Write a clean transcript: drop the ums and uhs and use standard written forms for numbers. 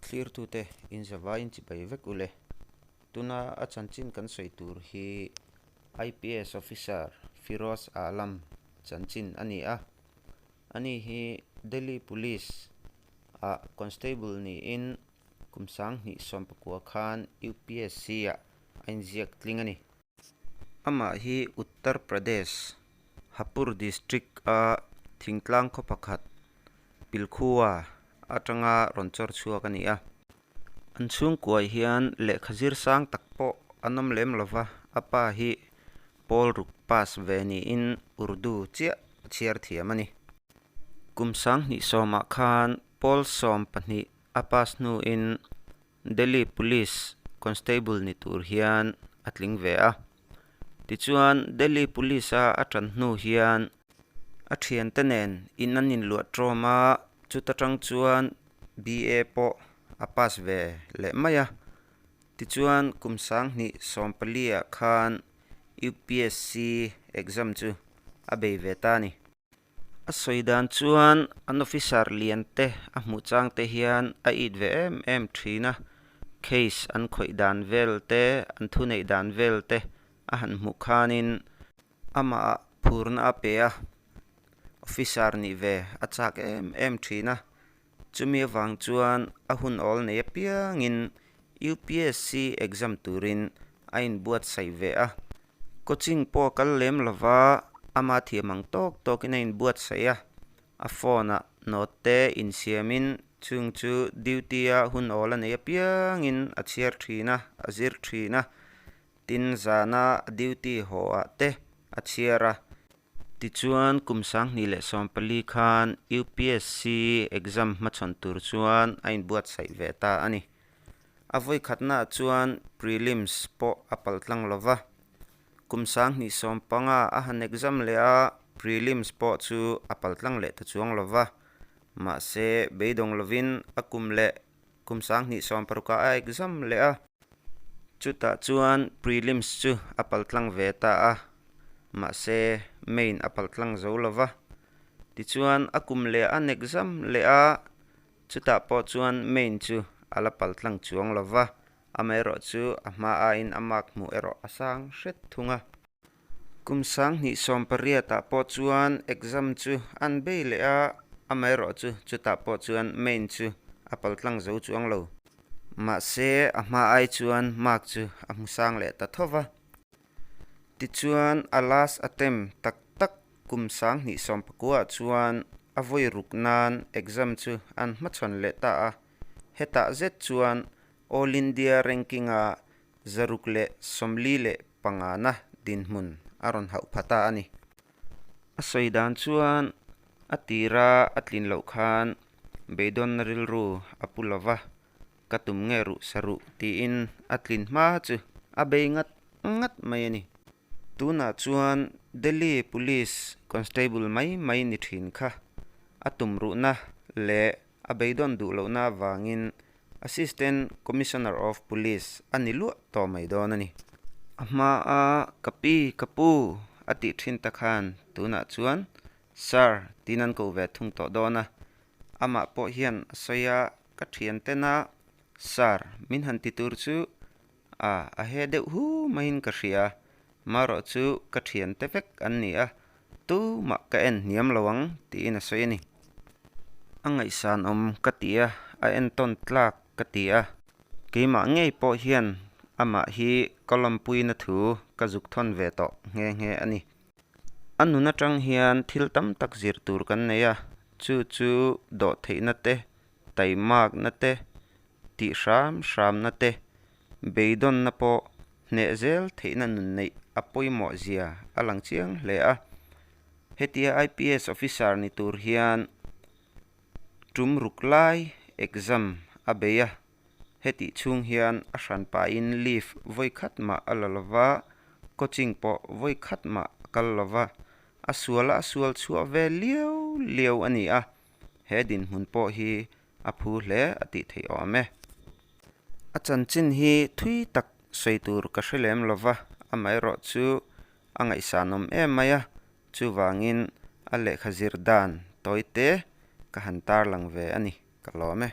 Thlirtute in zavaiin chibai vek ule. Tuna a chanchin kan sawi tur hi IPS Officer Firoz Alam chanchin a ni a. Ani hi Delhi Police ah Constable niin kum 2019 khan UPSC ah a inziak tling a ni. Amah hi Uttar Pradesh, Hapur District-a thingtlang khaw pakhat Pilkhua atanga rawn chawr chhuak a ni a. An chhungkuai hian lehkha zir sang tak pawh an awm lem lo va, a pa hi pawl ruk pass ve niin Urdu chiah a chhiar thiam a ni. Kum 2010ah khan pawl 12 a pass hnuin Delhi Police Constable ni tur hian a tling ve a. Tichuan, Delhi Police-a a tan hnu hian a thiante nen in an inluah tawm a, chuta tang chuan BA pawh a pass ve leh mai a. Tichuan, kum 2014-ah khan UPSC exam chu a bei ve ta a ni. A sawi dan chuan an officer lian te a hmuh chang te hian a it ve em em thin a, case an khawih dan vel te, an thuneih dan vel te a han hmuh khanin amah phurna a pe a, officer nih ve a chak em em thin a, chumi avang chuan a hun awl nei apiangin UPSC exam turin a inbuatsaih ve a. Coaching pawh a kal lem lo va, ama thiam ang tawk tawkin a inbuatsaih a, a phone-ah note te insiamin chung chu duty-a hun awl a nei apiangin a chhiar thin a, a zir thin a, tin zana a duty haw ah te a chhiar a. Tichuan kum 2014 khan UPSC exam hmachhawn tur chuan a inbuatsaih ve ta a ni. A vawikhatnaah chuan prelims pawh a paltlang lo va, kum 2015 a han exam leh a, prelims pawh chu a paltlang leh ta chuang lo va. Mahse, beidawng lovin a kum leh kum 2016ah a exam leh a. Chutah chuan prelims chu a paltlang ve ta a, mahse main a paltlang zo lo va. Tichuan, a kum leh an exam leh a, Chutah pawh chuan main chu a la paltlang chuang lo va, amaherawh chu a hma aiin a mark hmuh erawh a sang hret thung a. Kum 2018ah pawh chuan exam chu an bei leh a, amaherawh chu chutah pawh chuan main chu a paltlang zo chuang lo. Mahse, a hma ai chuan mark chu a hmu sang leh ta tho va. Tichuan, a last attempt tak tak Kum 2019ah chuan a vawi ruk nan exam chu an hmachhawn leh ta a, hetah zet chuan All India ranking-a 145na dinhmun a rawn hauh pha ta a ni. A sawi dan chuan a tira a tlin loh khan beidawnna rilru a pu lo va, ka tum nge ruh sa ruh tiin a tlin hma chu a bei ngat ngat mai a ni. Tunah chuan Delhi Police Constable mai mai ni thin kha a tumruhna leh a beidawn duh lohna avangin Assistant Commissioner of Police a ni luah tawh mai dawn a ni. A hmaa ka pi, ka pu a tih thin ta khan tunah chuan Sir tiin an ko ve thung tawh dawn a. Amah pawh hian a sawi a, ka thiantena Sir min han ti tur chu A, a he deuh hu maiin ka hria. Marawh chu ka thiante vek an ni a, tumah ka en hniam lo ang tiin a sawi a ni. A ngaihsan awm ka ti a, a entawn tlak ka ti a. Keimah ngei pawh hian amah hi ka lawmpuina thu ka zuk thawn ve tawh nghe nghe a ni. A nun atang hian thil tam tak zir tur kan nei a, chu chu dawhtheihna te, taimakna te, tih hram hramna te, beidawnna pawh hneh zel theihna nun neih a pawimawh zia a lang chiang hle a. Hetia IPS officer ni tur hian tum ruk lai exam a bei a, hetih chhung hian a hran pahin leave vawi khat mah a la lova, coaching pawh vawi khat mah a kal lova, a suala a sual chhuah ve liau liau a ni a, he dinhmun pawh hi a phu hle a tih theih awm e. A chanchin hi thui tak sawi tur ka hre lem lo va, amaherawh chu a ngaihsanawm em mai a, chuvangin a lehkha zir dan tawi te ka han tarlang ve a ni, ka lawm e.